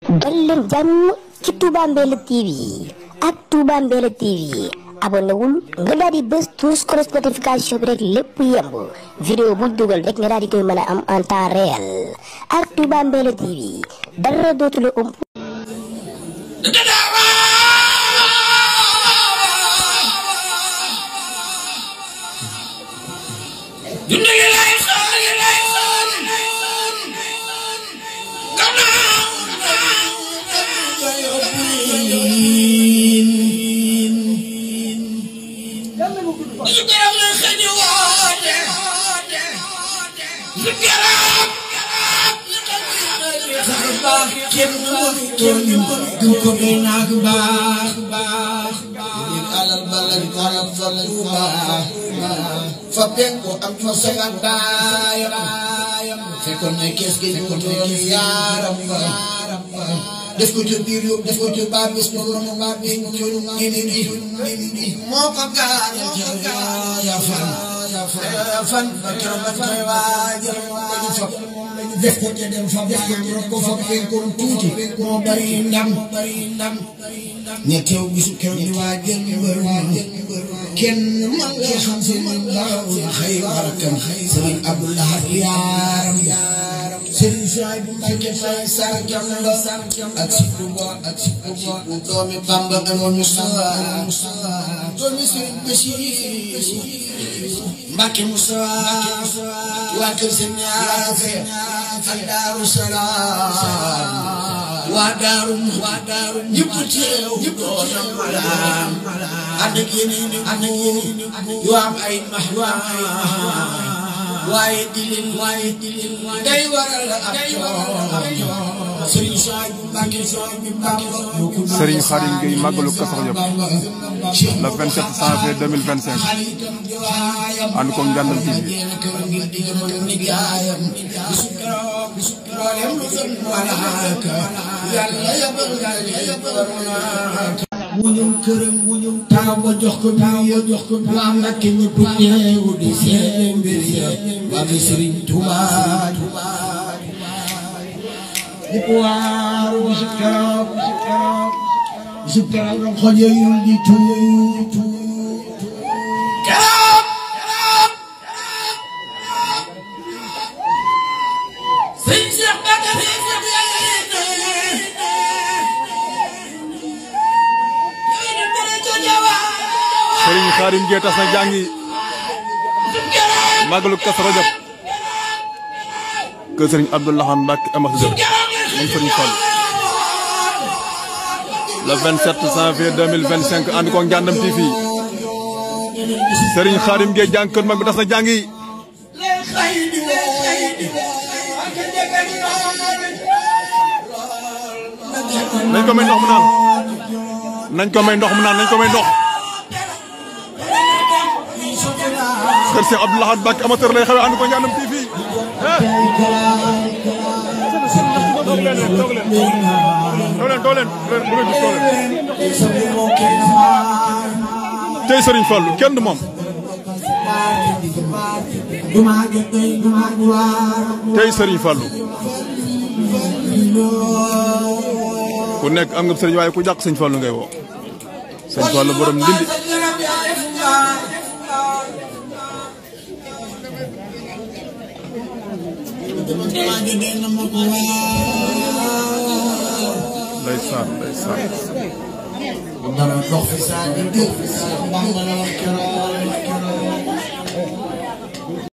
dal leen jàmm ci Touba Mbella TV ak Touba Mbella TV abonné wul nga daal di bës tous notification bi rek lépp yemb vidéo bu dugal rek nga daal di koy mën a am en temps réel ak Touba Mbella TV dara dootu la ëmp. Fabenko am fa sagan baayam fekkoon ne kees gi ñu doon yaaram def ko ci biir yóbbu def ko ci baab bis mo no ma bi ñu ni moo ko gaañal ya fan ba koy waajal ñu fa def ko te dem fa baayam ko fa ko tuuti moo bari ndam ñe teew bisu kew di waajal mbër kenn man la xam si man daaw xëy barakam Serigne Abdoulaye yaaram Serigne Souhaïbou Mbacké Faye sarjam la ak sikku doomi Bamba amoon Mustafa doomi Serigne Bassirou Mbacké Mustafa waa kër Serigne Ñaafe ak Daaru Salaam waa daaru ñëpp teew doonam malaam ànd ak yeneen yu am ay mahwaam waaye di leen day waral ak Serigne Souhaïbou Mbacké Serigne Khadim Gueye Magalu Kazu Rajab le 27 janvier 2025 ànd ko Ngandam TV mu ñëw këram taw ba jox ko waa Mbacké ñëpp ñëw di seen mbir ya waa bi Serigne Touba di ko waar bisu keroog la xol yooyu di tuut Serigne Khadim Gueye tas na jàngi Magalu Kazu Rajab kër Serigne Abdoulaye Mbacké ambassadeur moom Serigne Fall le 27 janvier 2025 ànd ko Ngandam TV Serigne Khadim Gueye jàng kër mag bi tas na jàngi nañ ko may ndox mu naan nañ ko may ndox kër Cheikh Abdoulaye Mbacké amateur lay xewee ànd ko Ngandam TV tey Serigne Fallou kenn du moom tey Serigne Fallou ku nekk am nga Serigne waaye ku jàq Serigne Fallou ngay woo Serigne Fallou borom ndindi ndeysaan dara dox fi saa di def Bamba la